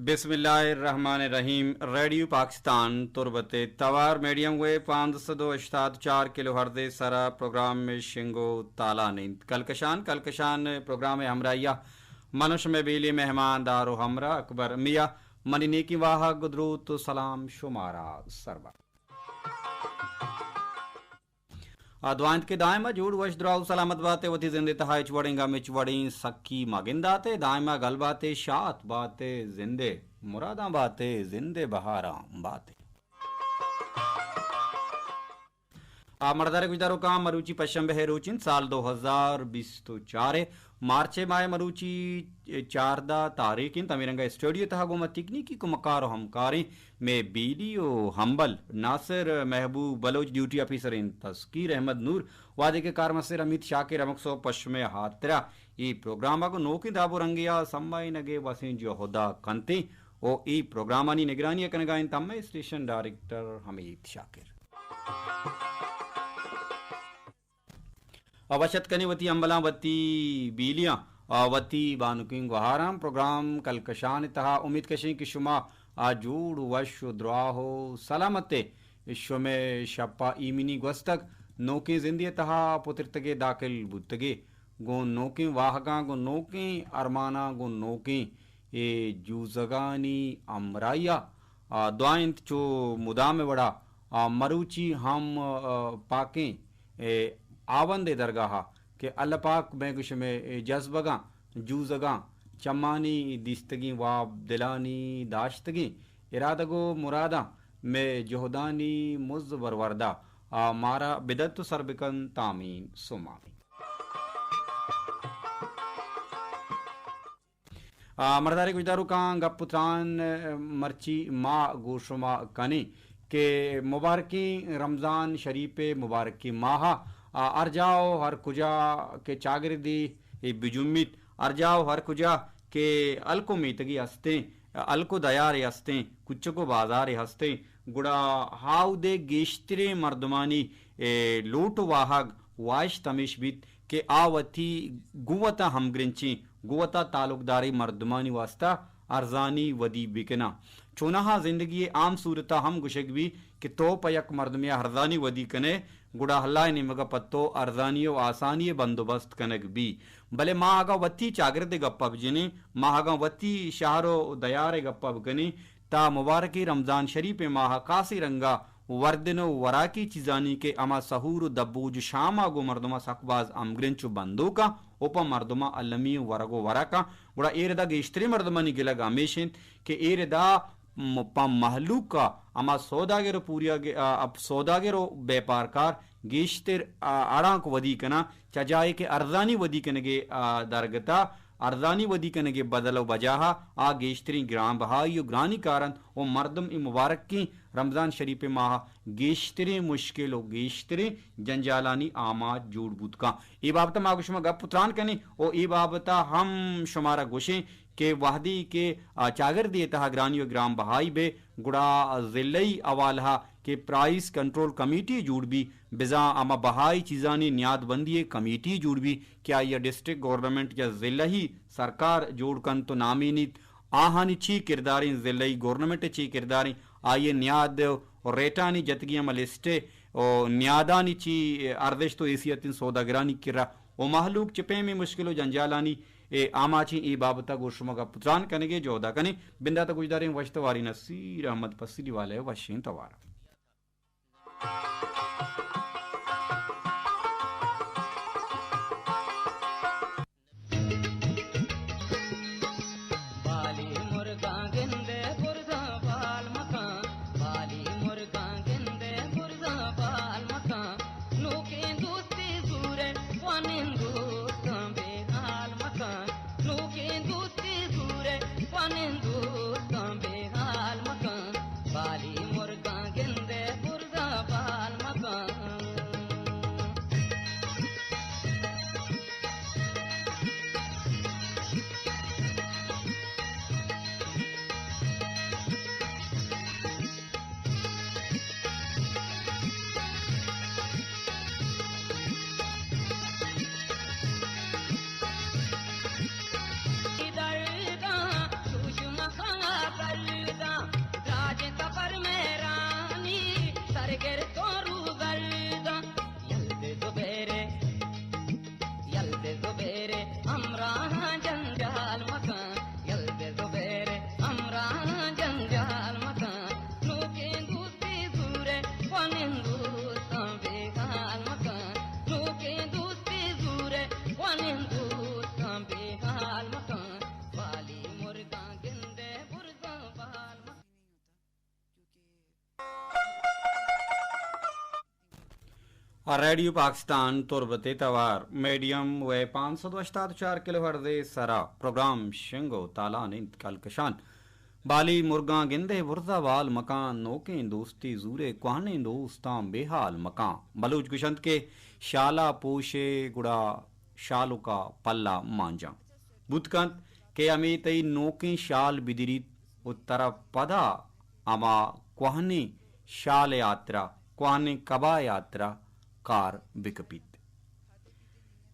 بسم اللہ الرحمن الرحیم۔ ریڈیو پاکستان تربت ءِ توار میڈیم ویو پانزدہ سد و ہشتاد چار کلو ہرتز ءِ سرا پروگرام ءِ شنگ و تالان انت۔ کلکشان، کلکشان پروگرام ءِ ہمراہی ءَ من و شمئے بیلی مہمان دار و ہمراہ اکبر میاں۔ منی نیکیں واہگ، دروت و سلام شمارا سر بات۔ آ دعا انت کہ دائم ءَ جوڑ، وش، دراہ و سلامت بات ئے، وتی زند ءِ تہا ہچ وڑیں گم، ہچ وڑیں سکی مہ گندات ئے، دائم ءَ گل بات ئے، شات بات ئے، زند ءِ مراداں بات ئے، زند ءِ بہاراں بات ئے۔ آ مڑدار گوشداروکاں، مروچی پشنبہ ءِ روچ انت، سال دو ہزار بیست و چار ءِ مارچ ءِ ماہ ءِ مروچی چاردہ تاریخ انت۔ ہمے رنگ ءَ اسٹوڈیو ءِ تہا گوں ما تکنیکی کمکار و ہمکاریں مئے بیلی و ہمبل ناصر محبوب بلوچ، ڈیوٹی آفیسر انت تسکیر احمد نور، وہدے کہ کارمستر حمید شاکر ہمک سہب پہ شمئے ہاترا اے پروگرام ءَ گوں نوکیں داب و رنگے ءَ سمائینگ ءِ وسیں جہد ءَ کنت ایں و اے پروگرامانی نگرانی ءَ کنگ ءَ انت مئے اسٹیشن ڈائریکٹر حمید شاکر۔ آ وش اتک کنیں وتی ہمبلاں، وتی بیلیاں، آ وتی بانکیں گوہاراں۔ پروگرام کلکشان ءِ تہا امید کشیں کہ شما آ جوڑ، وش و دراہ و سلامت ئے۔ شمئے شپ ءَ ایمنی گوستگ، نوکیں زندے ءِ تہا پترتگ ئے، داخل بوتگ ئے، گوں نوکیں واہگاں، گوں نوکیں ارماناں، گوں نوکیں اے جوزگانی ہمراہی ءَ، آ، دعا انت چو مدام ءِ وڑا، آ، مروچی ہم، آ، پاکیں، اے، ہاوند ءِ درگاہ ءَ کہ اللہ پاک مئے گوں شمئے، اے، جزبگاں، جوزگاں، چمانی دیستگیں واب، دلانی داشتگیں ارادگ و مراداں، مئے جہدانی مز و برورد ءَ، آ، مارا بدنت و سر بکنت، آمین ثم آمین۔ آ، مڑداریں گوشداروکاں، گپ و تران، آ، مرچی ما گوں شما کنیں کہ مبارکیں رمضان شریف ءِ مبارکیں ماہ ءَ، آ، ہر جاہ و ہر کجا کہ چاگردے بجمیت، ہر جاہ و ہر کجا کہ ہلک و میتگے ہستیں، ہلک و دیارے ہستیں، کوچک و بازارے ہستیں، گڑا ہاودے گیشتریں مردمانی، اے، لوٹ و واہگ، واہشت ہمیش بیت کہ آ وتی گوں وتا ہمگرنچیں، گوں وتا تعلقداریں مردمانی واستا ارزانی ودی بکناں۔ چوناہا زندگی ءِ عام صورتا ہم گوشگ بی کہ تو پہ یک مردمے ءَ ارزانی ودی کنے، گڑا اللہ ءِ نیمگا پہ تو ارزانی و آسانی ءِ بندوبست کنگ بی۔ بلے ما اگاں وتی چاگرد ءِ گپا بجنیں، ما اگاں وتی شہر و دیار ءِ گپا بکنیں، تاں مبارکیں رمضان شریف ءِ ماہ ءَ خاصیں رنگا وردن و وراکی چیزانی کہ ہما سحور و دبوج و شام ءَ گوں مردماں سک باز ہمگرنچ و بندوکاں و پہ مردماں المی ورگ و ورکاں، گڑا اے ردا گیشتریں مردمانی گلگ ہمیش انت کہ اے ردا م-، پہ مہلوک ءَ ہما سوداگر و پوریا گ-، آ، سوداگر و بیپارکار گیشتر، آ، اڑانک ودی کناں، چہ جاہے کہ ارزانی ودی کنگے، آ، درگتا ارزانی ودی کنگے بدل و بجاہا آ گیشتریں گران بہائی و گرانی کارنت و مردم اے مبارکیں رمضان شریف ءِ ماہ ءَ گیشتریں مشکل و گیشتریں جنجالانی آماچ جوڑ بوت کن۔ اے بابت ءَ ما گوں شما گپ و تران کنیں و اے بابت ءَ ہم شمارا گوشیں کہ وہدے کہ، آ، چاگردے ءِ تہا گرانی و گران بہائی بے، گڑا ضلعی حوالہ ءَ کہ پرائس کنٹرول کمیٹی جوڑ بی، بزاں ہما بہائی چیزانی نیاد بندی ءِ کمیٹی جوڑ بی کہ آئی ءَ ڈسٹرکٹ گورنمنٹ یا ضلعی سرکار جوڑ کنت و نامینیت، آہانی چی کرداریں، ضلعی گورنمنٹ ءِ چی کرداریں، آئی ءِ نیاد و ریٹانی جتگی ہما لسٹ ءِ و نیادانی چی ارزشت و حیثیت انت سوداگرانی کرا و مہلوک چہ پیمیں مشکل و جنجالانی اے آماچیں، اے بابت ءَ گوں شما گپ و تران کنگے جہد ءَ کنیں۔ بندات ءَ گوشداریں وش تواریں نصیر احمد پسنی والے ءِ وشیں توار ءَ۔ بالی مرگاں گندے برزاں بال مکاں، بالی مرگاں گندے برزاں بال مکاں۔ نوکیں دوستی زورے، وانیں دوستاں بے حال مکاں۔ نوکیں دوستی زورے، وانیں دوستاں بے حال مکاں۔ بالی مرگاں گندے برزاں بال مکاں۔ ریڈیو پاکستان تربت ءِ توار میڈیم ویو پانچ سد و ہشتاد و چار کلو ہرٹز ءِ سرا پروگرام شنگ و تالان انت۔ کلکشان بالی مرگاں گندے برزا بال مکان، نوکیں دوستی زورے کوہنیں دوستاں بے حال مکان۔ بلوچ گوشنت کہ شالا پوشے گڑا شالکا پلا مانجاں۔ بوت کنت کہ ہمے تئی نوکیں شال بدریت و ترا پدا ہما کوہنیں شال ءِ ہاترا، کوہنیں کبا ءِ ہاترا کار بکپیت۔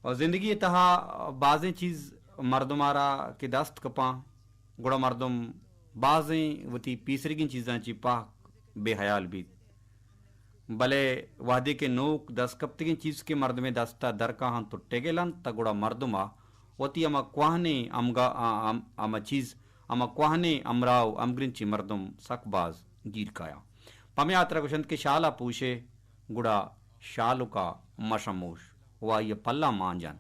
و زندگی ءِ تہا بازیں چیز مردم ءَ را کہ دست کپاں، گڑا مردم بازیں وتی پیسریگیں چیزاں چی پہک بے حیال بیت۔ بلے وہدے کہ نوک دست کپتگیں چیز کہ مردمے دست ءَ در کاہنت و ٹگل انت، تہ گڑا مردم ءَ وتی ہما کوہنیں ہمگا-، آ-، ہم-، ہما چیز، ہما کوہنیں ہمراہ و ہمگرنچی مردم سک باز گیر کایاں۔ پمے ہاترا گوشنت کہ شالا پوشے گڑا شالکا مشموش و آئی ءَ پلا مانجن۔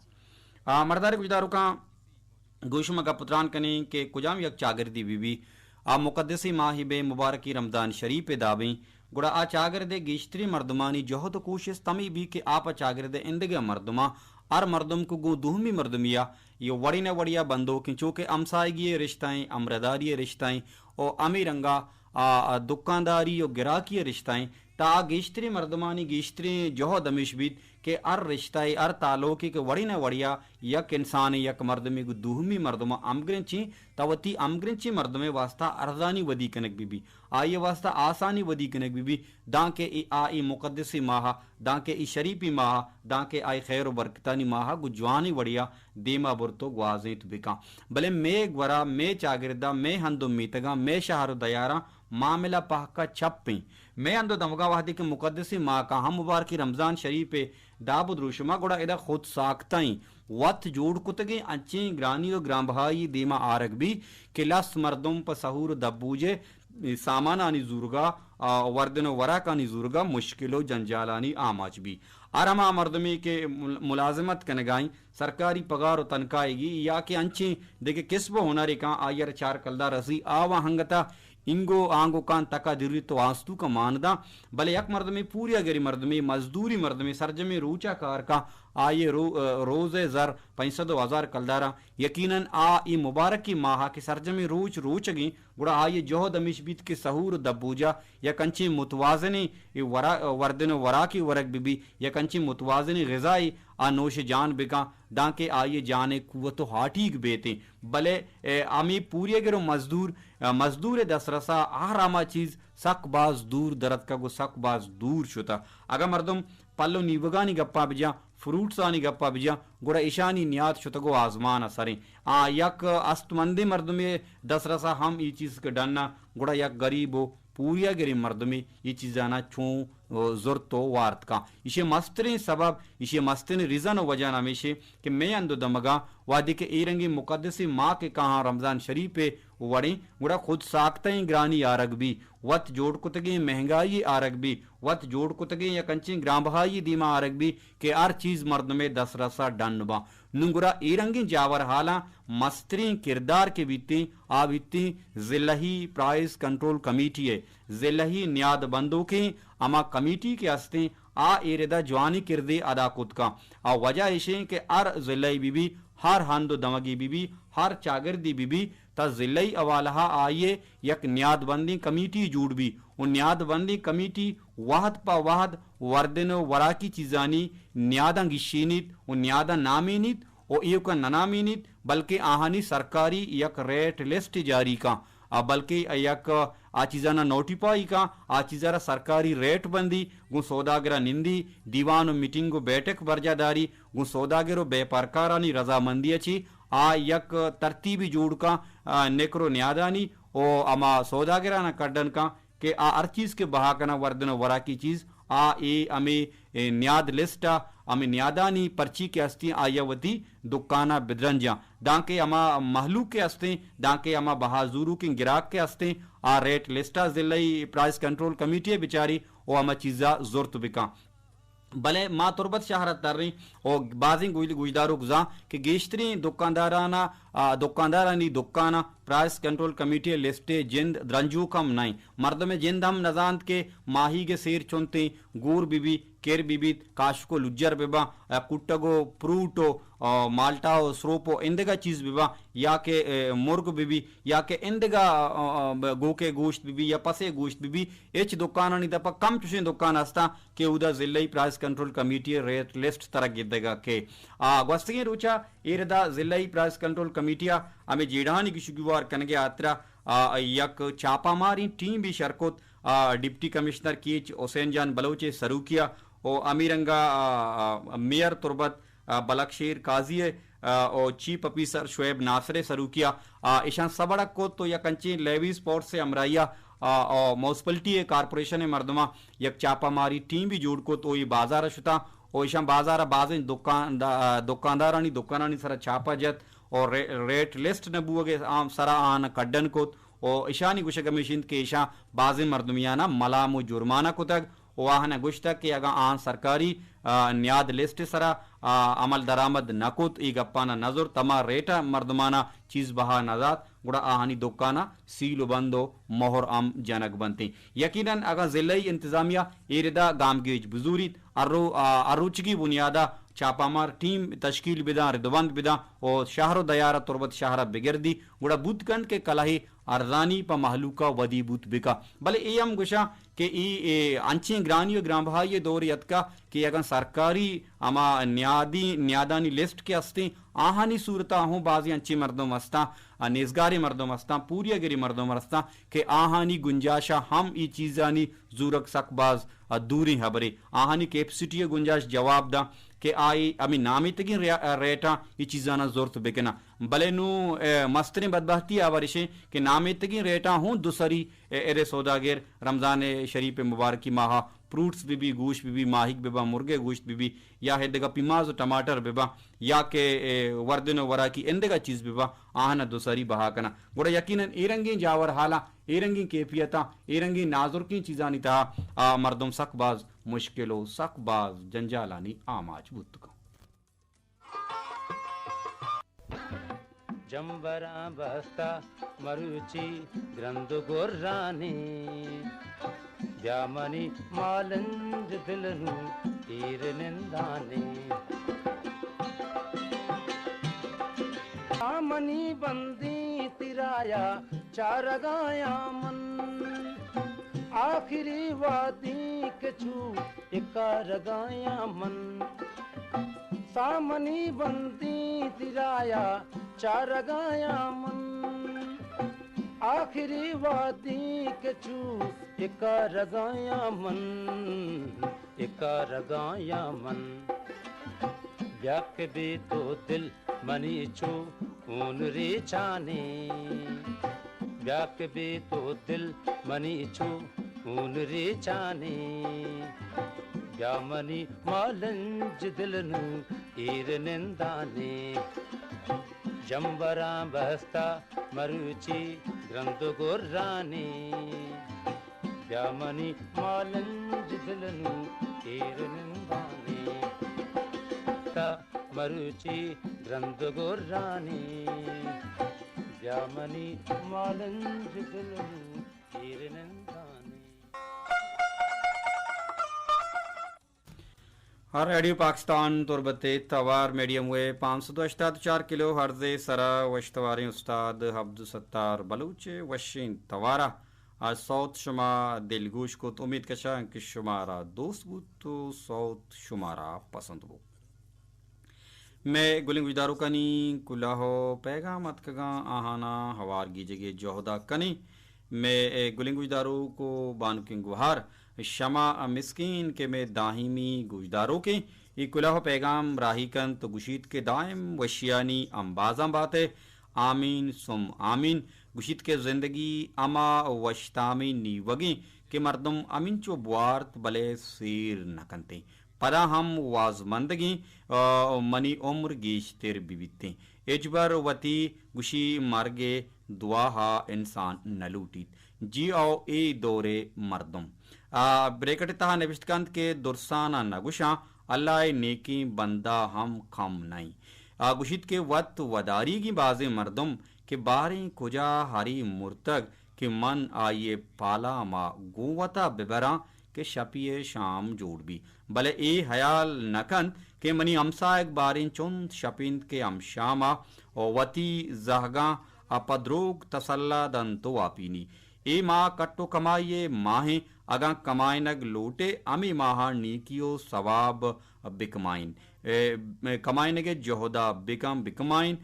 آ، مردار گوشداروکاں گوں شما گپ و تران کنیں کہ کجام یک چاگردے بہ بی، آ مقدسیں ماہے بہ مبارکیں رمضان شریف ءِ دابیں، گڑا آ چاگرد ءِ گیشتریں مردمانی جہد و کوشست ہمے بی کہ آ پہ چاگرد ءِ ایندگہ مردماں، ہر مردم کہ گوں دومی مردمے ءَ یہ وڑی نہ وڑی ءَ بندوکیں، چو کہ ہمساہگی ءِ رشتہ ایں، ہمراہداری ءِ رشتہ ایں، و ہمے رنگا آ، آ دکانداری و گراکی ءِ رشتہ ایں، تہ آ گیشتریں مردمانی گیشتریں جہد ہمیش بیت کہ ہر رشتہ ءِ، ہر تعلقے کہ وڑی نہ وڑی ءَ یک انسانے، یک مردمے گوں دومی مردم ءَ ہمگرنچیں، تہ وتی ہمگرنچیں مردم ءِ واسطہ ارزانی ودی کنگ بہ بی، آئی ءِ واسطہ آسانی ودی کنگ بہ بی، دانکہ اے، آ اے مقدسیں ماہ ءَ، دانکہ اے شریفیں ماہ ءَ، دانکہ آئی خیر و برکتانی ماہ ءَ گوں جوانیں وڑے ءَ دیما برت و گوازینت بکاں۔ بلے مئے گورا، مئے چاگردا، مئے ہند و میتگاں، مئے شہر و دیاراں معاملہ پہکا چپ ایں۔ مئے ہند و دمگاں وہدے کہ مقدسیں ماہ کاہاں، مبارکیں رمضان شریف ءِ داب و دروشما، گڑا ادا خود ساختہ ایں، وت جوڑ کتگیں انچیں گرانی و گرانبہائی دیما آرگ بی کہ لس مردم پہ سحور و دبوجے سامانانی زورگا، آ، وردن و وراکانی زورگا مشکل و جنجالانی آماچ بی۔ ہر ہما مردمے کہ مل-، ملازمت کنگائیں، سرکاری پگار و تنکاہیگی یا کہ انچیں دگہ کسب و ہنرے کاں، آئی ءَ را چار کلدار رسی، آ و انگتا اینگو آنگو کاں تکا دریت و آستوکا مان داں۔ بلے یک مردمے، پوریاگریں مردمے، مزدوریں مردمے، سرجمیں روچا کار کاں، آئی ءِ رو-، روز ءِ زر پنچ سد و ہزار کلداراں۔ یقیناً آ اے مبارکیں ماہ ءَ کہ سرجمیں روچ روچگیں، گڑا آئی ءِ جہد ہمیش بیت کہ سحور و دبوجا یک انچیں متوازنیں اے ورا-، وردن و وراکے ورگ بہ بی، یک انچیں متوازنیں غذائے آ نوش جان بکاں، دانکہ آئی ءِ جان ءِ قوت و ہاٹیگ بیتیں۔ بلے، اے، ہمے پوریگر و مزدور، مزدور ءِ دسترسا ہر ہما چیز سک باز دور درتکگ و سک باز دور شتہ۔ اگاں مردم پل و نیوگانی گپا بجاں، فروٹسانی گپا بجاں، گڑا اشانی نیاد شتگ و آزمان ءِ سریں۔ آ یک استمندیں مردمے دسترسا ہم اے چیز کہ ڈن ءَ، گڑا یک گریب و پوریاگریں مردمے اے چیزانا چون، آ، زرت و وارت کاں۔ ایشی مستریں سبب، ایشی مستریں ریزن و وجہ ہمیشیں کہ مئے ہند و دمگاں وہدے کہ اے رنگیں مقدسیں ماہ کہ کاہاں رمضان شریف ءِ وڑیں، گڑا خود ساختہ ایں گرانی آرگ بی، وت جوڑ کتگیں مہنگائی آرگ بی، وت جوڑ کتگیں یک انچیں گرانبہائی دیما آرگ بی کہ ہر چیز مردمے دسترسا ڈن باں۔ نوں گڑا اے رنگیں جاور حالاں مستریں کردار کہ بیتیں، آ بیتیں ضلعی پرائز کنٹرول کمیٹی ءِ، ضلعی نیاد بندوکیں ہما کمیٹی کہ استیں، آ اے ردا جوانیں کردے ادا کت کن۔ آ وجہ ایشیں کہ ہر ضلعی بہ بی، ہر ہند و دمگے بہ بی، ہر چاگردے بہ بی، تہ ضلعی حوالہ ءَ آئی ءِ یک نیاد بندیں کمیٹی جوڑ بی و نیاد بندیں کمیٹی وہد پہ وہد وردن و وراکی چیزانی نیاداں گیشینیت و نیاداں نامینیت و ایوکا نہ نامینیت، بلکیں آہانی سرکاری یک ریٹ لسٹ جاری کن، آ بلکیں یک آ چیزانا نوٹیفائی کن، آ چیزا را سرکاری ریٹ بندی، گوں سوداگرا نندی، دیوان و میٹنگ و بیٹھک برجا داری، گوں سوداگر و بیپارکارانی رضامندی ءَ چہ آ یک ترتیبے جوڑ کن، آ، نکر و نیادانی و ہما سوداگراناں کڈن کن کہ آ ہر چیز کہ بہا کناں، وردن و وراکی چیز، آ اے ہمے، اے، نیاد لسٹ ءَ ہمے نیادانی پرچی کہ ہستیں، آئی ءَ وتی دکان ءَ بدرنجاں، دانکہ ہما مہلوک کہ ہستیں، دانکہ ہما بہا زوروکیں گراک کہ ہستیں، آ ریٹ لسٹ ءَ ضلعی پرائز کنٹرول کمیٹی ءَ بچاری و ہما چیزا زرت بکن۔ بلے ما تربت شہر ءَ تریں و بازیں گوج-، گوشداروک زان کہ گیشتریں دکاندارانا، آ، دکاندارانی دکاناں پرائس کنٹرول کمیٹی ءِ لسٹ ءِ جند درنجوک ہم نہ انت۔ مردم ءِ جند ہم نزانت کہ ماہیگ ءِ سیر چنتیں گور بہ بی، کر بہ بیت، کاشک و لجر بہ باں، ء، کٹگ و پروٹ و، ء، مالٹا و سروپ و اندگہ چیز بہ باں، یا کہ، ء، مرگ بہ بی، یا کہ اندگہ، ء، ء، ب-، گوکے گوشت بہ بی یا پسے گوشت بہ بی، ہچ دکانانی دپا کم چوشیں دکان ہستاں کہ اودا ضلعی پرائس کنٹرول کمیٹی ء ریٹ لسٹ ترا گدگا کہ آ گوستگیں روچا اے ردا ضلعی پرائس کنٹرول کمیٹی ء ہمے جیڑہانی گیشگیوار کنگے ہاترا، آ، یک چاپہ ماریں ٹیم بھی شر کت۔ آ، ڈپٹی کمشنر کیچ حسین جان بلوچ ء سروکی ء و ہمے رنگا، آ، آ، میئر تربت، آ، بلک شیر قاضی ء، آ، و چیف آفیسر شعیب ناصر ء سروکی ء، آ، ایشاں سبڑک کت و یک انچیں لیویز فورس ء ہمراہی ء، آ، آ، میونسپلٹی ء کارپوریشن ء مردماں یک چاپہ ماری ٹیم بھی جوڑ کت و اے بازار ء شتاں و ایشاں بازار ء بازیں دکان، دا-، آ، دکاندارانی دکانانی سرا چاپہ جت و رے-، ریٹ لسٹ نہ بوگ ء آ-، سرا آہاں کڈن کت و ایشانی گوشگ ہمیش انت کہ ایشاں بازیں مردمیاناں ملام و جرمانہ کتگ و آہاں گوشتگ کہ اگاں آہاں سرکاری، آ، نیاد لسٹ سرا، آ، عمل درآمد نہ کت، اے گپانا نہ زرت، ہما ریٹ ء مردمانا چیز بہا نہ دات، گڑا آہانی دکانا سیل و بند و مہر ہم جنگ بنتیں۔ یقیناً اگاں ضلعی انتظامیہ اے ردا گامگیج بزوریت، ہر رو-، آ، ہر روچگی بنیادا چاپہ مار ٹیم تشکیل بداں، ردوبند بداں و شہر و دیارا تربت شہرا بگردی، گڑا بوت کنت کہ کلہے ارزانی پہ مہلوکا ودی بوت بکا۔ بلے اے ہم گوشاں کہ اے، اے انچیں گرانی و گرانبہائی دورے اتکا کہ اگاں سرکاری ہما نیادی، نیادانی لسٹ کہ استیں، آہانی صورتا ہوں بازی انچیں مردم استاں، آ، نیزگاریں مردم استاں، پوریاگریں مردم استاں کہ آہانی گنجاشا ہم ای چیزانی زورگ سک باز، آ، دوریں ہبرے۔ آہانی کیپسٹی گنجاش جواب داں کہ آئی ہمیں نامیتگیں ریا-، ریٹاں ای چیزانا زرت بکناں۔ بلے نوں، اے، مستریں بدبختی آ ورشیں کہ نامیتگیں ریٹاں ہوں دو سری، اے، ارے سوداگر رمضان شریف مبارکی ماہا پروٹس بہ بی، گوشت بہ بی، ماہیگ بہ باں، مرگے گوشت بہ بی، یا ہدگہ پیماز و ٹماٹر بہ باں، یا کہ، اے، وردن و وراکی اندگہ چیز بہ باں، آہانا دو سری بہا کناں۔ گڑا یقیناً اے رنگیں جاور حالاں، اے رنگیں کیفیتاں، اے رنگیں نازرکیں چیزانی تہا، آ، مردم سک باز مشکل و سک باز جنجالانی آماچ بوت کن۔ جمبراں بستہ مروچی گرند و گرانی، بیا منی مالنج دل نوں ایر نندانی۔ آ منی بندی ترایا چارگایاں من، آخری وادی کہ چو اکارگایاں من۔ سامنی بندی ترایا چارگایاں من، آخری وادی کہ چو اکارگایاں من، اکارگایاں من۔ بیا کہ بے تو دل منی چو ہون ریچانی، بیا کہ بے تو دل منی چو ہون ریچانی، بیا منی مالنج دل نوں ایر نندانی۔ جمبراں بستہ مروچی گرند و گرانی، بیا منی مالنج دل نوں ایر نندانی۔ تا مروچی گرند گرانی، بیا منی مالنج دل نوں ایر نندانی۔ ہر ریڈیو پاکستان تربت ء توار میڈیم ویو پانچ سد و ہشتاد و چار کلو ہرز ء سرا وشتواریں استاد عبدالستار بلوچ ء وشیں توارا آ سوت شما دلگوش کت۔ امید کشاں کہ شمارا دوست بوت و سوت شمارا پسند بوت۔ مئے گلیں گوشداروکانی کلاہ و پیغام اتکگاں، آہاناں ہوار گیجگے جہدا کنیں۔ مئے گلیں گوشداروک و بانکیں گوہار شما مسکین کہ مئے دائمی گوشداروکیں، اے کلاہ و پیغام راہی کنت و گوشیت کہ دائم وشیانی امبازاں بات ئے۔ آمین ثم آمین۔ گوشیت کہ زندگی ہما وشتامیں نیوگیں کہ مردم ہمینچو بوارت بلے سیر نہ کنتیں۔ پدا ہم وازمندگیں، آ، منی عمر گیشتر بہ بیتیں۔ ہچبر وتی گوشی مرگ ء دعاہا انسان نہ لوٹیت۔ جی او اے دور ء مردم۔ آ، بریکٹ ء تہا نبشت کنت کہ درسان ء نہ گوشاں، اللہ ء نیکیں بندہ ہم کم نئیں۔ آ گوشیت کہ وت وداریگیں بازیں مردم کہ باریں کجا ہری مرتگ کہ من آئی ء پالام ء گوں وتا ببراں کہ شپی ءِ شام جوڑ بی، بلے اے ہیال نہ کنت کہ منی ہمساہگ باریں چنت شپ انت کہ ہمشام ءَ وتی زہگاں ءَ پہ دروگ تسلا دنت ءُ واپینی۔ اے ماہ کٹ ءُ کمائی ءِ ماہ انت، اگاں کمائینگ لوٹئے، ہمے ماہ ءَ نیکی ءُ ثواب بکمائین۔ اے، کمائینگ ءِ جہد ءَ بکن، بکمائین،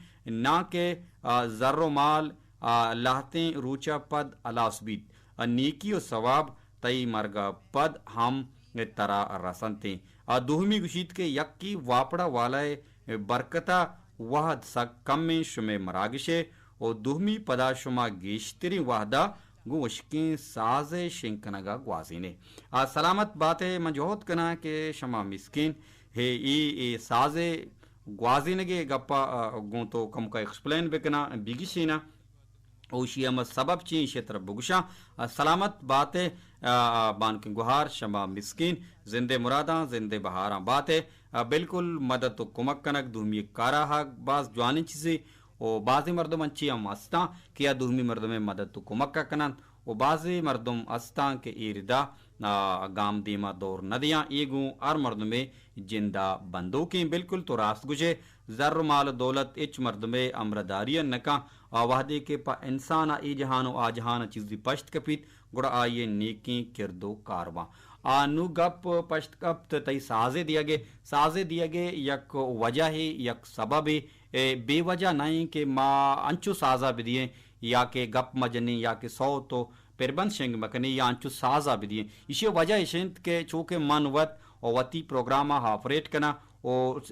ناں کہ، آ، زر ءُ مال، آ، لہتیں روچ ءَ پد ہلاس بیت۔ آ، نیکی ءُ ثواب تئی مرگ ءَ پد ہم ترا رسنت ایں۔ آ، دومی گوشیت کہ یکے واپڑا والا ءِ برکت ءَ وہد سک کم ایں شمئے مراگش ءِ، ءُ دومی پدا شما گیشتریں وہد ءَ گوں ہشکیں ساز ءِ شنگ کنگ ءَ گوازین ئے۔ آ، سلامت بات ئے، من جہد کناں کہ شما مسکین ہے اے، اے ساز ءِ گوازینگ ءِ گپ ءَ، آ، گوں تو کمکا ایکسپلین بکناں، بگشیناں۔ اوشی ہم سبب چی ایشی تر بگوشاں۔ آ، سلامت بات ئے، آ، آ، بانکیں گوہار، شما مسکین، زندے مراداں، زندے بہاراں بات ئے۔ آ، بالکل مدد ءُ کمک کنگ دومی کارا ہا باز جوانیں چیزے۔ ءُ بازیں مردم انچیں ہم ہستاں کہ آ دومی مردمے مدد ءُ کمک ءَ کننت ءُ بازیں مردم ہستاں کہ اے ردا، آ، گام دیما دور نہ دیاں۔ اے گوں ہر مردمے جند ءَ بندوکیں۔ بالکل تو راست گوشئے، زر ءُ مال ءُ دولت ہچ مردمے ہمراہداری ءَ نہ کن۔ آ، وہدے کہ پہ انسان ءَ اے جہان ءُ آ جہان ءَ چیزے پشت کپیت، گڑا آئی ءِ نیکیں کرد ءُ کارواں۔ آ، نوں گپ پشت کپت تئی سازے دیگ ءِ، سازے دیگ ءِ یک وجہے، یک سببے، اے بے وجہ نہ ایں کہ ما انچو سازا بدییں یا کہ گپ مجنیں یا کہ سوت ءُ پربند شنگ مکنیں یا انچو سازا بدییں۔ ایشی وجہ ایش انت کہ چونکہ من وت وتی پروگرام ءَ آپریٹ کناں ءُ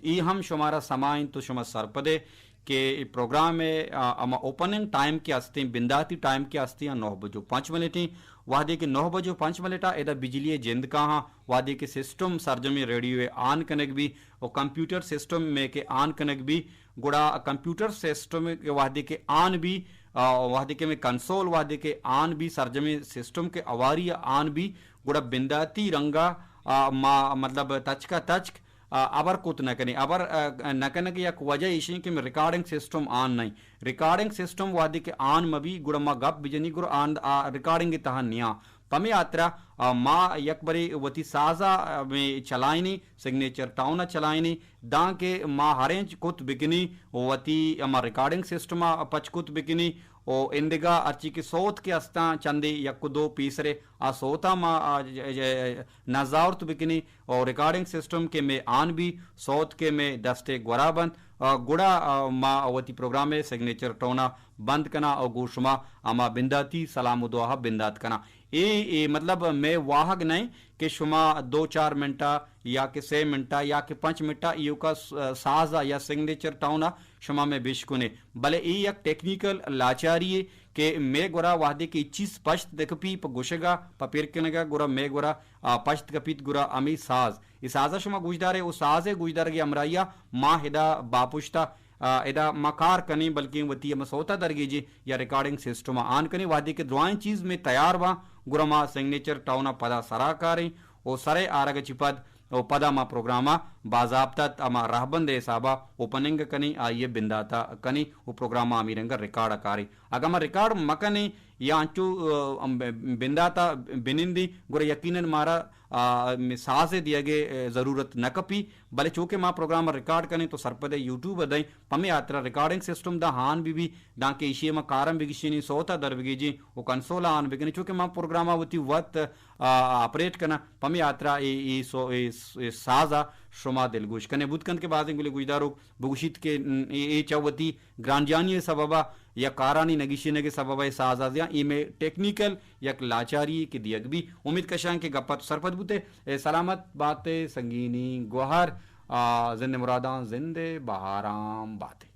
اے ہم شمارا سما انت تو شما سرپدے کہ اے پروگرام ءِ، آ، ہما اوپننگ ٹائم کہ ہستیں، بنداتی ٹائم کہ ہستیں، آ نو بجو پنچ منٹیں۔ وہدے کہ نو بجو پنچ منٹ ءَ ادا بجلی ءِ جند کاہاں، وہدے کہ سسٹم سرجمیں ریڈیو ءِ آن کنگ بی ءُ کمپیوٹر سسٹم مئے کہ آن کنگ بی، گڑا کمپیوٹر سسٹم کہ وہدے کہ آن بی، آ، وہدے کہ مئے کنسول وہدے کہ آن بی، سرجمیں سسٹم کہ ہواری ءَ آن بی، گڑا بنداتی رنگ ءَ، آ، ما مطلب تچک ءَ تچک، آ، ہبر کت نہ کنیں۔ ہبر، آ، نہ کنگ ءِ یک وجہ ایش انت کہ مئے ریکارڈنگ سسٹم آن نہ انت۔ ریکارڈنگ سسٹم وہدے کہ آن مہ بی، گڑا ما گپ بجنی، گڑا آن، آ، ریکارڈنگ ءِ تہا نیاں۔ پمے ہاترا، آ، ما یک برے وتی ساز ءَ، آ، مئے چلائینی، سگنیچر ٹاؤن ءَ چلائینی، دانکہ ما ہرینچ کت بکنی، وتی ہما ریکارڈنگ سسٹم ءَ پچ کت بکنی، ءُ ایندگہ ہرچی کہ سوت کہ ہستاں، چندے یک ءُ دو پیسرے آ سوتاں ما، آ، ج-، ج-، نزاورت بکنی، ءُ ریکارڈنگ سسٹم کہ مئے آن بی، سوت کہ مئے دست ءِ گورا بنت، آ، گڑا، آ، ما وتی پروگرام ءِ سگنیچر ٹون ءَ بند کناں ءُ گوں شما ہما بنداتی سلام ءُ دعا ءَ بندات کناں۔ اے، اے مطلب مئے واہگ نہ انت کہ شما دو چار منٹ ءَ یا کہ سے منٹ ءَ یا کہ پنچ منٹ ءَ ایوکا س-، ساز ءَ یا سگنیچر ٹاؤن ءَ شما مئے بشکنے، بلے اے یک ٹیکنیکل لاچاری یے کہ مئے گورا وہدے کہ اے چیز پشت دکپی پہ گوشگ ءَ، پہ پر کنگ ءَ، گڑا مئے گورا، آ، پشت کپیت گڑا ہمے ساز۔ اے ساز ءَ شما گوشدارے، او ساز ءِ گوشدارگ ءِ ہمراہی ءَ ما ادا باپشت ءَ، آ، ادا ما کار کنیں، بلکیں وتی ہما سوت ءَ درگیجیں یا ریکارڈنگ سسٹم ءَ آن کنیں۔ وہدے کہ درائیں چیز مئے تیار باں، گڑا ما سگنیچر ٹاؤن ءَ پدا سرا کاریں۔ ءُ سرئے آرگ ءَ چہ پد ءُ پدا ما پروگرام ءَ باضابطہ ہما رہبند ءِ حساب ءَ اوپننگ کنیں، آئی ءِ بندات ءَ کنیں ءُ پروگرام ءَ ہمے رنگ ءَ ریکارڈ ءَ کاریں۔ اگاں ما ریکارڈ مکنیں یا انچو، آ، ہم بندات ءَ بنندیں، گڑا یقیناً مارا، آ، ساز ءِ دیگ ءِ ضرورت نہ کپی، بلے چونکہ ما پروگرام ءَ ریکارڈ کنیں تو سرپد ءَ یوٹیوب ءَ دئیں، پمے ہاترا ریکارڈنگ سسٹم داں آن بہ بی، دانکہ ایشی ءَ ما کارم بگیشینیں، سوت ءَ در بگیجیں ءُ کنسول ءَ آن بکنیں، چونکہ ما پروگرام ءَ وتی وت، آ، آپریٹ کناں، پمے ہاترا اے، اے سو-، اے س-، اے ساز ءَ شما دلگوش کنیں۔ بوت کنت کہ بازیں گلیں گوشداروک بگوشیت کہ اے، اے چہ وتی گرانجانی ءِ سبب ءَ یا کارانی نہ گیشینگ ءِ سبب ءَ اے ساز ءَ زیاں، اے مئے ٹیکنیکل یک لاچاری یے کہ دیگ بی۔ امید کشاں کہ گپ ءَ تو سرپد بوتے۔ اے سلامت بات ئے سنگینیں گوہر، آ، زند ءِ مراداں زند ءِ بہاراں بات ئے۔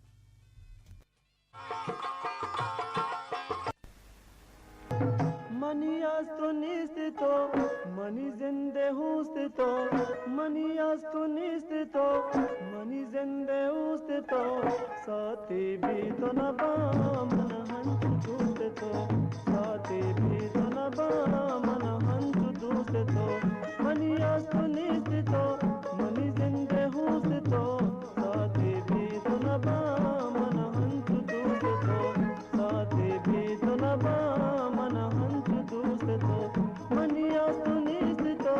منی است و نیست تو، منی زند ءِ اوست تو، منی است و نیست تو، منی زند ءِ اوست تو، ساعتے بے تو نباں من ہنچو دوست تو، ساعتے بے تو نباں من ہنچو دوست تو، منی است و نیست تو، منی زند ءِ اوست تو، ساعتے بے تو نباں من ہنچو دوست تو، ساعتے بے تو نباں من ہنچو دوست تو، منی است و نیست تو،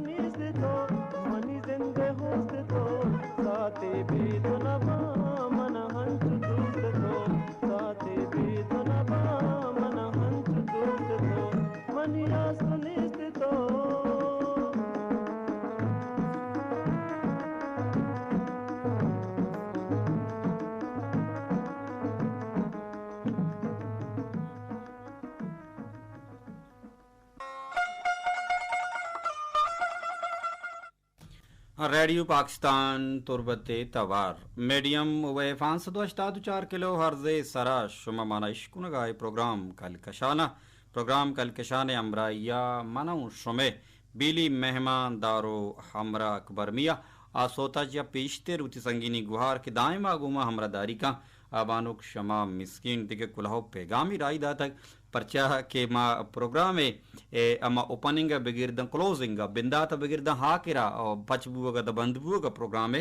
نیست تو، منی زند ءِ ہوست تو، ساعتے بے تو نباں من ہنچو دوست تو، ساعتے بے تو نباں من ہنچو دوست تو، منی راست نیست تو۔ ریڈیو پاکستان تربت ءِ توار، میڈیم ویو پانچ سد و ہشتاد و چار کلو ہرتز ءِ سرا شما مانا اشکنگا اے پروگرام کلکشان ءَ۔ پروگرام کلکشان ءِ ہمراہی ءَ من اوں شمے بیلی مہمان دار و ہمراہ اکبر میاں۔ آ سوتا چہ پیشتر وتی سنگینی گوہار کہ دائما گوما ہمراہ داری کن، آ بانک شما مسکین دگہ کلہو پیگامی راہی داتگ۔ پرچا کہ ما پروگرام ءِ، اے، ہما اوپننگ ءَ بگر داں کلوزنگ ءَ، بندات ءَ بگر داں ہاکر ءَ، او، پچ بوگ ءَ داں بند بوگ ءَ پروگرام ءِ،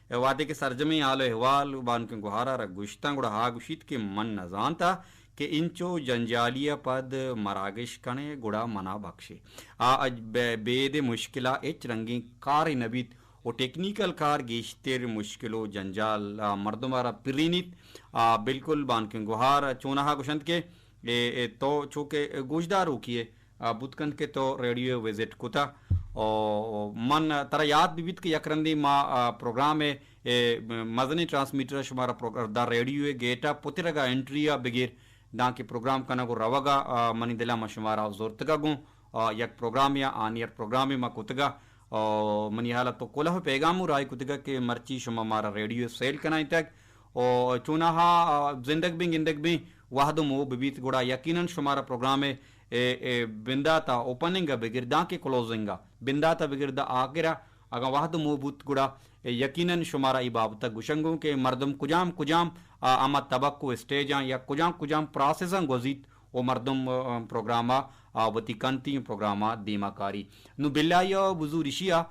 اے، وہدے کہ سرجمیں حال و احوال بانکیں گوہار ءَ را گوشتاں، گڑا ہا گوشیت کہ من نزانتا کہ انچو جنجالی ءَ پد مراگش کنے گڑا منا بخشے۔ آ اج بے-، بید مشکل ءَ ہچ رنگیں کارے نہ بیت و ٹیکنیکل کار گیشتر مشکل و جنجال، آ، مردم ءَ را پرینیت۔ آ، بالکل بانکیں گوہار چوناہا گوشنت کہ اے، اے تو چو کہ گوشداروکے ئے، آ، بوت کنت کہ تو ریڈیو ءَ وزٹ کتا۔ او، من ترا یات بہ بیت کہ یک رندے ما، آ، پروگرام ءِ، اے، مزنیں ٹرانسمیٹر ءَ شمارا پروگ-، دا ریڈیو ءِ گیٹ ءَ پترگ ءَ انٹری ءَ بگر دانکہ پروگرام کنگ و روگ ءَ، آ، منی دل ءَ ما شمارا زرتگ ءَ گوں، آ، یک پروگرامے ءَ آن ایئر پروگرامے ما کتگ ءَ۔ او منی حال ءَ تو کلہ پیغام و راہی کتگ کہ مرچی شما مارا ریڈیو سیل کنائینتگ۔ او چوناہا، آ، زندگ بیں گندگ بیں وہد و موہ بہ بیت گڑا یقیناً شمارا پروگرام ءِ، اے، اے، بندات ءَ اوپننگ ءَ بگر دانکہ کلوزنگ ءَ، بندات ءَ بگر داں آخر ءَ اگاں وہد و موہ بوت گڑا، اے، یقیناً شمارا اے بابت ءَ گوشنگوں کہ مردم کجام کجام، آ، ہما تبک و اسٹیجاں یا کجام کجام پراسساں گوزیت و مردم، آ، پروگرام ءَ، آ، وتی کنتی پروگرام ءَ دیما کاری۔ نوں بلائی ءَ بزور ایشی ءَ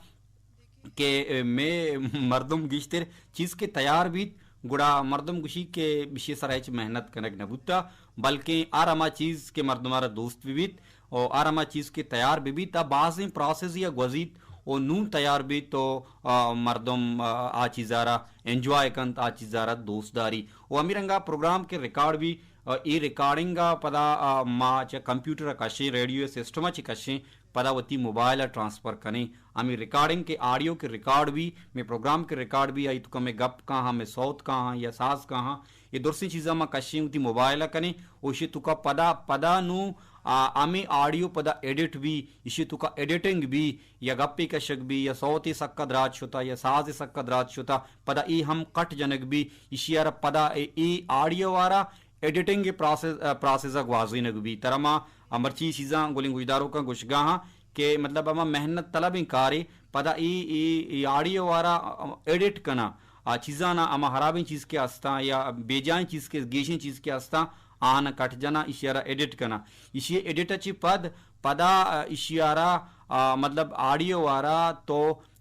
کہ مئے مردم گیشتر چیز کہ تیار بیت، گڑا مردم گوشی کہ ایشی سرا ہچ محنت کنگ نہ بوتا، بلکیں ہر ہما چیز کہ مردم ءَ را دوست بہ بیت و ہر ہما چیز کہ تیار بہ بیت، آ بازیں پراسسے ءَ گوزیت و نوں تیار بیت و، آ، مردم، آ، آ چیز ءَ را انجوائے کنت، آ چیز ءَ را دوست داری۔ و ہمے رنگا پروگرام کہ ریکارڈ بی، آ، اے ریکارڈنگ ءَ پدا، آ، ما چہ کمپیوٹر ءَ کشیں، ریڈیو ءِ سسٹم ءَ چہ کشیں، پدا وتی موبائل ءَ ٹرانسفر کنیں۔ ہمے ریکارڈنگ کہ آڈیو کہ ریکارڈ بی، مئے پروگرام کہ ریکارڈ بی، آئی توکا مئے گپ کاں ہاں، مئے سوت کاں ہاں یا ساز کاں ہاں، اے درسیں چیزاں ما کشیں وتی موبائل ءَ کنیں، و ایشی توکا پدا، پدا نوں، آ، ہمے آڈیو پدا ایڈٹ بی، ایشی توکا ایڈیٹنگ بی، یا گپے کشگ بی، یا سوتے سکا دراج شتا، یا سازے سکا دراج شتا، پدا اے ہم کٹ جنگ بی، ایشی ءَ را پدا اے، اے آڈیو ءَ را ایڈیٹنگ ءِ پراسس، آ، پراسس ءَ گوازینگ بی۔ ترا ما مرچی چیزاں گلیں گوشداروکاں گوشگا ہاں کہ مطلب ہما محنت طلبیں کارے، پدا اے، اے، اے آڈیو ءَ را ایڈٹ کناں، آ چیزاں نا ہما ہرابیں چیز کہ استاں یا بے جائیں چیز کہ گیشیں چیز کہ استاں، آہاں کٹ جناں، ایشی ءَ را ایڈٹ کناں۔ ایشی ایڈٹ ءَ چہ پد، پدا، آ، ایشی ءَ را، آ، مطلب آڈیو ءَ را تو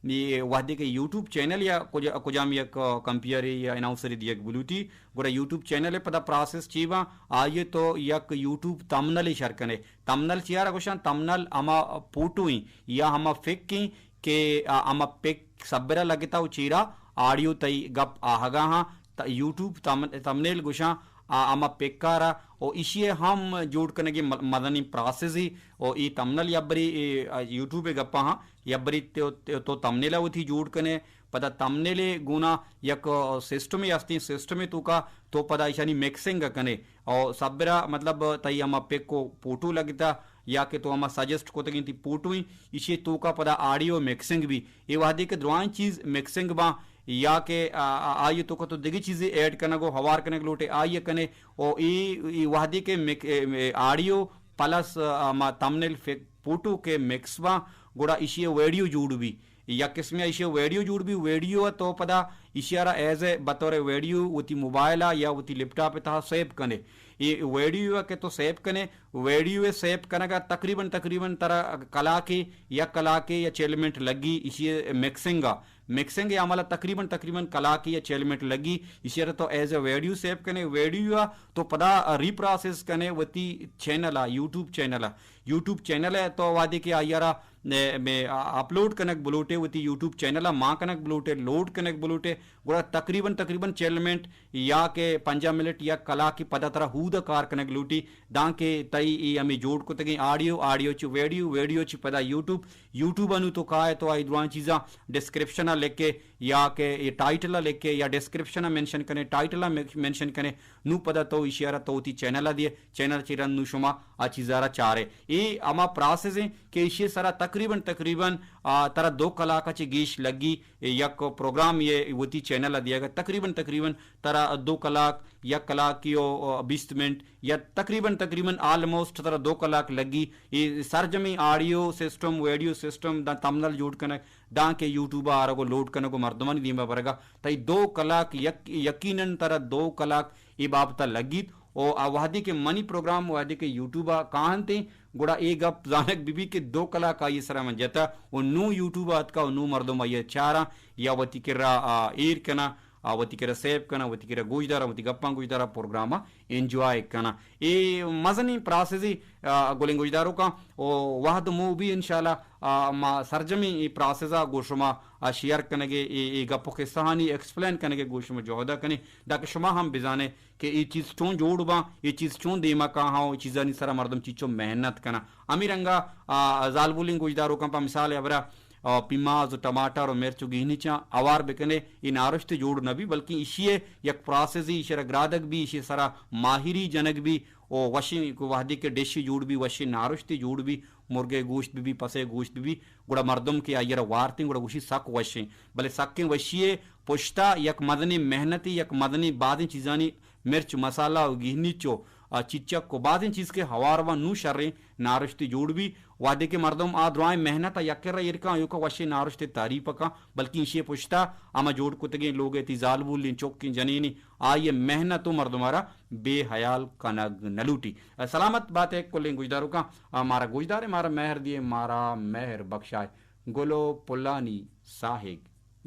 اے وہدے کہ یوٹیوب چینل یا کج-، کجام یک، آ، کمپیئرے یا اناؤنسرے دیگ بلوٹی، گڑا یوٹیوب چینل ءِ پدا پراسس چی باں؟ آئی ءَ تو یک یوٹیوب تمنلے شر کنے۔ تمنل چیارا گوشاں؟ تمنل ہما پوٹوئیں یا ہما پکیں کہ، آ، ہما پک سبرا لگتا و چیرا آڈیو تئی گپ آہگا ہاں، تا یوٹیوب تم-، تمنیل گوشاں، آ، ہما پکارا و ایشی ءِ ہم جوڑ کنگی م-، مزنیں پراسسے و اے تمنل یبری، اے، آ، یوٹیوب ءِ گپا ہاں، یبری تو، تو تمنیل ءَ وتی جوڑ کنے، پدا تمنیل ءِ گونا یک، آ، سسٹمے ہستیں، سسٹمے توکا تو پدا ایشانی مکسنگ ءَ کنے۔ او سبرا مطلب تئی ہما پک و پوٹو لگتا یا کہ تو ہما سجسٹ کتگیں تئی پوٹوئیں، ایشی توکا پدا آڈیو مکسنگ بی۔ اے وہدے کہ درائیں چیز مکسنگ باں یا کہ، آ، آ، آئی توکا تو دگہ چیزے ایڈ کنگ و ہوار کنگ لوٹے آئی کنے۔ او اے، اے وہدے کہ مک-، اے، اے آڈیو پلس، آ، ہما تمنیل فک-، پوٹو کہ مکس باں، گڑا ایشی ویڈیو جوڑ بی۔ یک قسمے ایشی ویڈیو جوڑ بی، ویڈیو ءَ تو پدا ایشی ءَ را ایز اے بطور ویڈیو وتی موبائل ءَ یا وتی لیپ ٹاپ ءِ تہا سیو کنے۔ اے ویڈیو ءَ کہ تو سیو کنے، ویڈیو ءِ سیو کنگ ءَ تقریباً، تقریباً ترا کلاکے، یک کلاکے یا چل منٹ لگی ایشی مکسنگ ءَ۔ مکسنگ ءِ عمل ءَ تقریباً، تقریباً کلاکے یا چل منٹ لگی۔ ایشی ءَ را تو ایز اے ویڈیو سیو کنے، ویڈیو ءَ تو پدا ری پراسس کنے وتی چینل ءَ، یوٹیوب چینل ءَ۔ یوٹیوب چینل ءَ تو وہدے کہ آئی ءَ را اپلوڈ کنگ بلوٹے، وتی یوٹیوب چینل ءَ مان کنگ بلوٹے، لوڈ کنگ بلوٹے، گڑا تقریباً، تقریباً چل منٹ یا کہ پنجاہ منٹ یا کلاکے پدا ترا ہود ءَ کار کنگ لوٹی، دانکہ تئی اے ہمے جوڑ کتگیں آڈیو، آڈیو چہ ویڈیو، ویڈیو چہ پدا یوٹیوب، یوٹیوب ءَ نوں تو کائے تو آئی درائیں چیزاں ڈسکرپشن ءَ لکھے یا کہ اے ٹائٹل ءَ لکھے یا ڈسکرپشن ءَ مینشن کنے، ٹائٹل ءَ مینشن کنے، نوں پدا تو ایشی ءَ را تو وتی چینل ءَ دیئے، چینل چہ رند نوں شما آ چیز ءَ را چارے۔ اے ہما پراسز ایں کہ ایشی ءِ سرا تقریباً، تقریباً، آ، ترا دو کلاک ءَ چہ گیش لگی، یک پروگرام یے وتی چینل ءَ دیگ ءَ تقریباً، تقریباً ترا دو کلاک، یک کلاک ءُ بیست منٹ یا تقریباً، تقریباً آلموسٹ ترا دو کلاک لگی۔ اے سرجمیں آڈیو سسٹم، ویڈیو سسٹم، داں تھمبنیل جوڑ کنگ، دانکہ یوٹیوب ءَ آرگ ءُ لوڈ کنگ ءُ مردمانی دیم ءَ برگ ءَ تئی دو کلاک یک، یقیناً ترا دو کلاک اے بابت ءَ لگیت۔ ءُ آ وہدے کہ منی پروگرام وہدے کہ یوٹیوب ءَ کاینت، گڑا اے گپ زانگ بہ بیت کہ دو کلاک آئی ءِ سرا من جتہ ءُ نوں یوٹیوب ءَ اتکا ءُ نوں مردم آئی ءَ چاراں یا وتی کرا، آ، ایر کناں، آ، وتی کرا سیو کناں، وتی کرا گوشداراں، وتی گپاں گوشداراں، پروگرام ءَ انجوائے کناں۔ اے مزنیں پراسزے، آ، گلیں گوشداروکاں، ءُ وہد مو بی انشاءاللہ، آ، ما سرجمیں اے پراسز ءَ گوں شما، آ، شیئر کنگ ءَ، اے، اے گپ ءُ قصہانی ایکسپلین کنگ ءَ گوں شما جہد ءَ کنیں، دانکہ شما ہم بزانے کہ اے چیز چون جوڑ باں، اے چیز چون دیما کاہاں ءُ اے چیزانی سرا مردم چیچو محنت کناں۔ ہمے رنگا، آ، زالبولیں گوشداروکاں پہ مثال ءَ ہبرا، آ، پیماز ءُ ٹماٹر ءُ مرچ ءُ گہنی چاں اوار بکنے، اے نارشتے جوڑ نہ بی، بلکیں ایشی ءِ یک پراسزے، ایشی ءَ را گرادگ بی، ایشی ءِ سرا ماہری جنگ بی ءُ وشیں وہدے کہ ڈشے جوڑ بی، وشیں نارشتے جوڑ بی، مرگے گوشت بہ بی، پسے گوشت بہ بی، گڑا مردم کہ آئی ءَ را وارتیں، گڑا گوشی سک وشیں۔ بلے سکیں وشی ءِ پشتا یک مزنیں محنتے، یک مزنیں بازیں چیزانی مرچ، مسالہ ءُ گہنیچ ءُ، آ، چچک ءُ بازیں چیز کہ ہوار باں نوں شریں نارشتے جوڑ بی۔ وہدے کہ مردم آ درائیں محنت ءَ یک کرا ایر کاں، ایوکا وشیں نارشتے تعریف کاں، بلکیں ایشی ءِ پشتا ہما جوڑ کتگیں لوگ ءِ تئی زالبولیں چکیں جنینیں آئی ءِ محنت ءَ مردم ءَ را بے حیال کنگ نہ لوٹی۔ سلامت بات ئے کلیں گوشداروکاں، آ، مارا گوشدار ئے، مارا مہر دیئے، مارا مہر بخشائے۔ گل ءُ پلانی ساہگ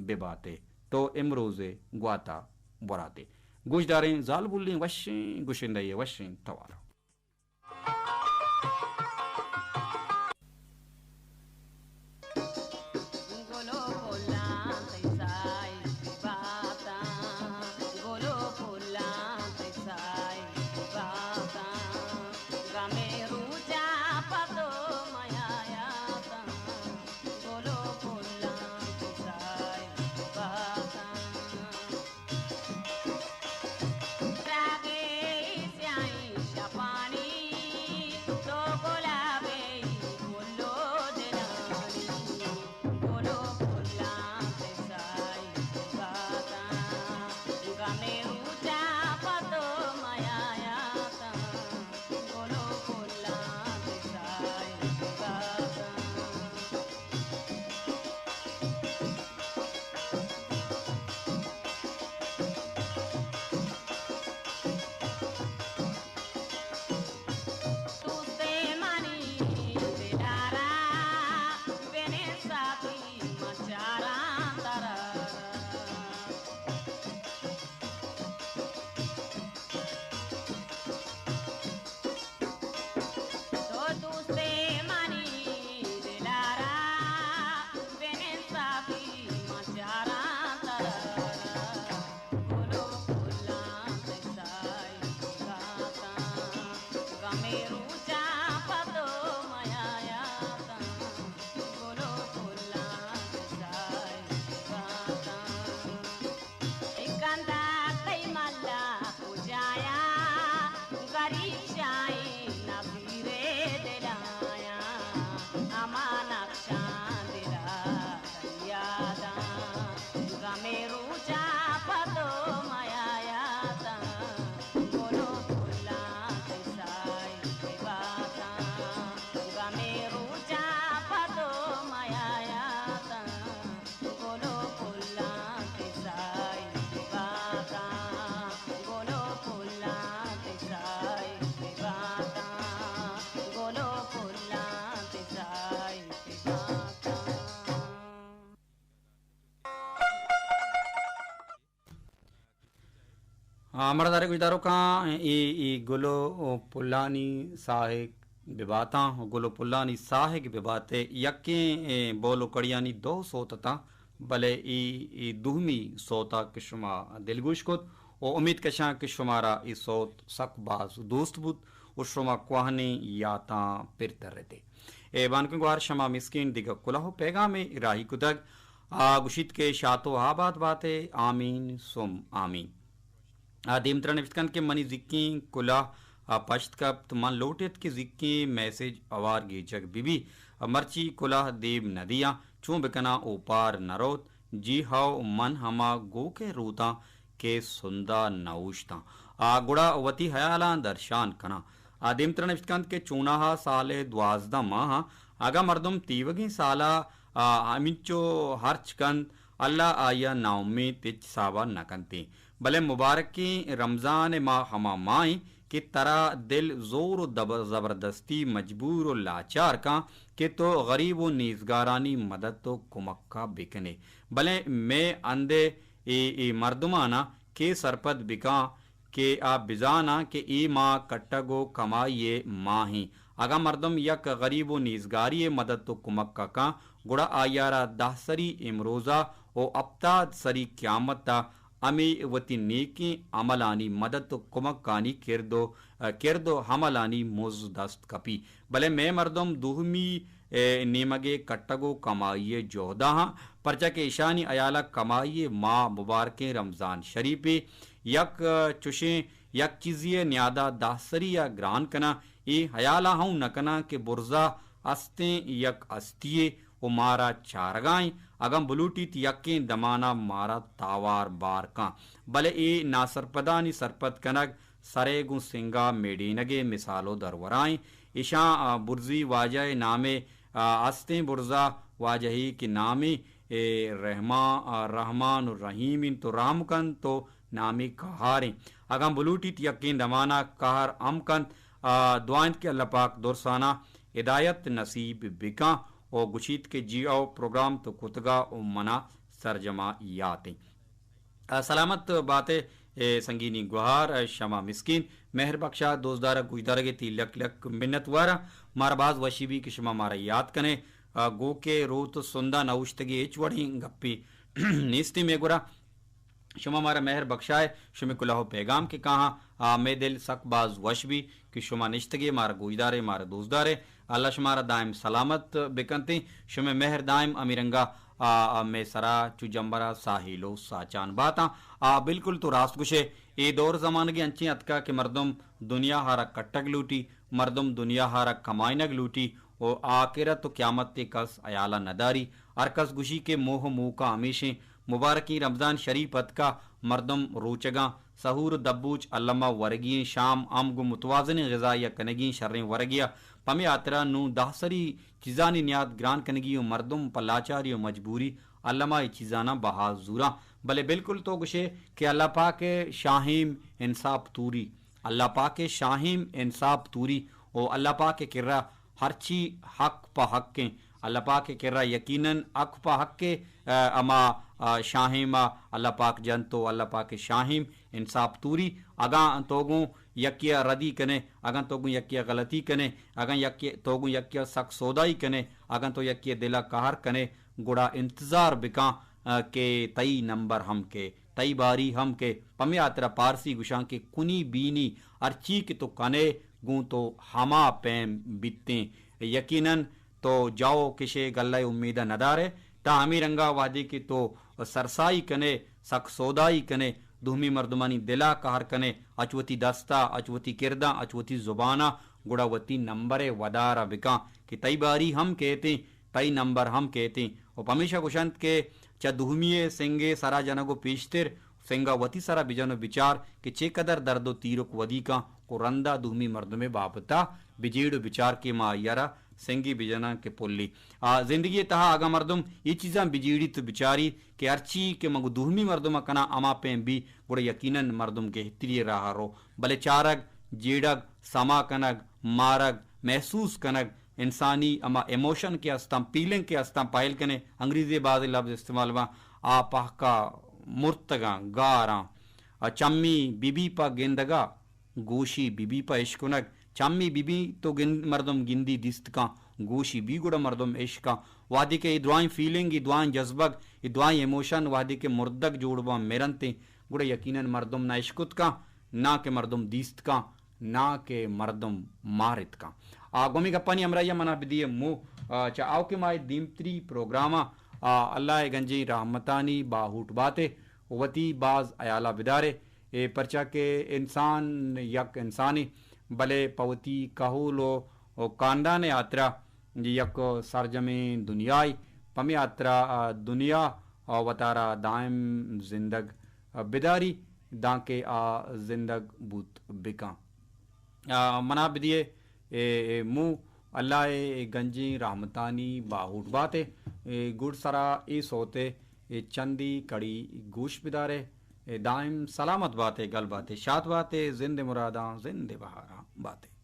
بہ بات ئے، تو امروز ءِ گوات ءَ برات ئے۔ گوشداریں زالبولیں وشیں گشندہ یے، وشیں توار۔ آ، مڑداریں گوشداروکاں، اے، اے گل ءُ پلانی ساہگ بباتاں، گل و پلانی ساہگ بباتے، یکیں، اے، بول و کڑیانی دو سوت اتاں، بلے اے، اے دومی سوتا کہ شما دلگوش کت و امید کشاں کہ شمارا اے سوت سک باز دوست بوت و شما کوہنیں یاتاں پر ترتے۔ اے بانکیں گوہار، شما مسکین دگہ کلہ و پیغامے راہی کتگ، آ گوشیت کہ شات و آباد باتے، آمین ثم آمین۔ آ دیمترا نوشت کنت کہ منی زیکیں کلاہ ء پشت کپت، من لوٹ ایت کہ زیکیں میسج اوار گیجگ بہ بی، مرچی کلاہ دیم نہ دیاں، چون بکناں اوپار نہ روت؟ جی ہو، من ہما گوک ء روتاں کہ سندا نہ اوشتاں۔ آ گڑا وتی ہیالاں درشان کناں۔ آ دیمترا نوشت کنت کہ چوناہا سال ء دوازدہ ماہاں اگاں مردم تیوگیں سالا آ، ہمینچو ہرچ کنت، اللہ آئی ء ناامیت ہچ حساب ء نہ کنت۔ بلے مبارکیں رمضان ء ماہ ہما ماہ انت کہ ترا دل زور و دب-، زبردستی مجبور و لاچار کن کہ تو غریب و نیزگارانی مدد و کمک ء بکنے۔ بلے مئے اندے اے، اے مردماناں کے سرپد بکاں کہ آ بزاناں کہ اے ماہ کٹگ و کمائی ء ماہ انت۔ اگاں مردم یک غریب و نیزگاری ء مدد و کمک ء کن، گڑا آئی ء را دہ سری امروزا و ہپتاد سری قیامت ء ہمے وتی نیکیں عملانی مدد و کمکانی کرد و، کرد و عملانی مز دست کپی۔ بلے مئے مردم دومی، اے، نیمگ ء کٹگ و کمائی ء جہد ء ہاں، پرچا کہ ایشانی ہیال ء کمائی ء ماہ مبارکیں رمضان شریف ء یک، ا، چشیں یک چیزے ء نیادا دہ سری ء گران کناں، اے ہیال ء ہوں نہ کناں کہ برزا استیں یک ہستی یے و مارا چارگا ایں، اگاں بلوٹیت یکیں دمانا مارا تاوار بار کن۔ بلے اے ناسرپدانی سرپد کنگ سرے گوں سنگا میڑینگ ء مثال و درورا ایں۔ ایشاں، آ، برزی واجہ ء نامے، آ، استیں برزا واجہے کہ نامے، اے، رحمان، آ، رحمان و رحیم انت و رحم کنت و نامے قہار انت۔ اگاں بلوٹیت یکیں دمانا قہر ہم کنت، آ، دعا انت کہ اللہ پاک درسانا ہدایت نصیب بکاں و گوشیت کہ جی او پروگرام تو کتگا و منا سرجما یات انت۔ آ، سلامت بات ئے، اے سنگینی گوہار، آ، شما مسکین۔ مہر بخشا دوستدار ء گوشدارگ ء تئی لک لک منت وار آں۔ مارا باز وشی بی کہ شما مارا یات کنے۔ آ، گوکے روت سندا نہ اوشتگی ہچ وڑیں گپے نیستی مے گورا۔ شما مارا مہر بخشائے، شمے کلہ و پیغام کہ کاہاں، آ، مے دل سک باز وش بی کہ شما نشتگے مارا گوشدارے، مارا دوستدارے۔ اللہ شمارا دائم سلامت بکنتیں۔ شمے مہر دائم ہمے رنگا، آ، آ، مئے سرا چو جمبرا ساہیل و ساچان باتاں۔ آ، بالکل تو راست گوشے، اے دور زمانگے انچیں اتکا کہ مردم دنیا ہارا کٹگ لوٹی، مردم دنیا ہارا کمائنگ لوٹی و آخرت و قیامت تے کس ہیالا نداری۔ ہر کس گوشی کہ موہ موقع ہمیشیں۔ مبارکیں رمضان شریف اتکا، مردم روچگاں سحور و دبوچ الما ورگی ایں، شام ہم گوں متوازنیں غذایا کنگی ایں، شریں ورگیا۔ پمے ہاترا نوں دہ سری چیزانی نیاد گران کنگی و مردم پہ لاچاری و مجبوری الما اے چیزاناں بہا زوراں۔ بلے بالکل تو گوشے کہ اللہ پاک ء شاہیم انصاف توری، اللہ پاک ء شاہیم انصاف توری و اللہ پاک ء کرا ہرچی حق پہ حق ایں۔ اللہ پاک ء کرا یقیناً حق پہ حق ء، آ، ہما، آ، شاہیم ء اللہ پاک جنت و اللہ پاک ء شاہیم انصاف توری۔ اگاں تو گوں یکے ء ردی کنے، اگاں تو گوں یکے ء غلطی کنے، اگاں یکے، تو گوں یکے ء سک سودائی کنے، اگاں تو یکے ء دل ء قہر کنے، گڑا انتظار بکاں، آ، کہ تئی نمبر ہم کئے، تئی باری ہم کئے۔ پمے ہاترا پارسی گوشاں کہ کنی بینی ہرچی کہ تو کنے، گوں تو ہما پیم بیتیں۔ یقیناً تو جاؤ کشے گلہ ء امیدہ ندارے، تاں ہمے رنگا وہدے کہ تو سرسائی کنے، سک سودائی کنے، دومی مردمانی دلا قہر کنے، اچ وتی دستا، اچ وتی کرداں، اچ وتی زبانا، گڑا وتی نمبر ء ودارا بکاں کہ تئی باری ہم کیتیں، تئی نمبر ہم کیتیں۔ و پمیشا گوشنت کہ چہ دومی ء سنگ ء سرا جنگ و پیشتر سنگا وتی سرا بجن و بچار کہ چے قدر درد و تیرک ودی کن و رندا دومی مردمے بابتا بجیڑ و بچار کہ ما آئی ء را سنگے بجناں کہ پلی۔ آ، زندگی ء تہا اگاں مردم اے چیزاں بجیڑیت و بچاری کہ ہرچی کہ من گوں دومی مردم ء کناں ہما پیم بی، گڑا یقیناً مردم گہتری ء راہ ء رو۔ بلے چارگ، جیڑگ، سما کنگ، مارگ، محسوس کنگ، انسانی ہما ایموشن کہ استاں، پیلنگ کہ استاں، پہل کنے، انگریزی ء بازیں لبز استعمال باں، آ پہکا مرتگاں، گاراں، آ چمی بی بی پہ گندگا، گوشی بی بی پہ اشکنگ، چمی بی بی تو گند، مردم گندی دیست کن، گوشی بی گڑا مردم اشکن۔ وہدے کہ اے درائیں فیلنگ، اے درائیں جذبگ، اے درائیں ایموشن وہدے کہ مردگ جوڑ باں، مرنتیں، گڑا یقیناً مردم نہ اشکت کن، نہ کہ مردم دیست کن، نہ کہ مردم مارت کن۔ آ، گومی گپانی ہمراہی ء منا بدیے مو، آ، چہ آؤکیں ماہ دیمتری پروگرام ء، آ، اللہ ء گنجیں رحمتانی باہوٹ باتے، وتی باز حیال ء بدارے، اے پرچا کہ انسان یک انسانے، بلے پہ وتی کہول و، و کاندان ء ہاترا یک سرجمیں دنیائے، پمے ہاترا، آ، دنیا، آ، وتارا دائم زندگ بداری، دانکہ آ زندگ بوت بکن۔ آ، منا بدیے، اے، اے مو اللہ ء گنجیں رحمتانی باہوٹ باتے۔ اے گڈ سرا اے سوتے، اے چندی کڑی گوش بدارے۔ اے دائم سلامت باتے، گل باتے، شات باتے، زند مراداں، زند بہاراں باتے۔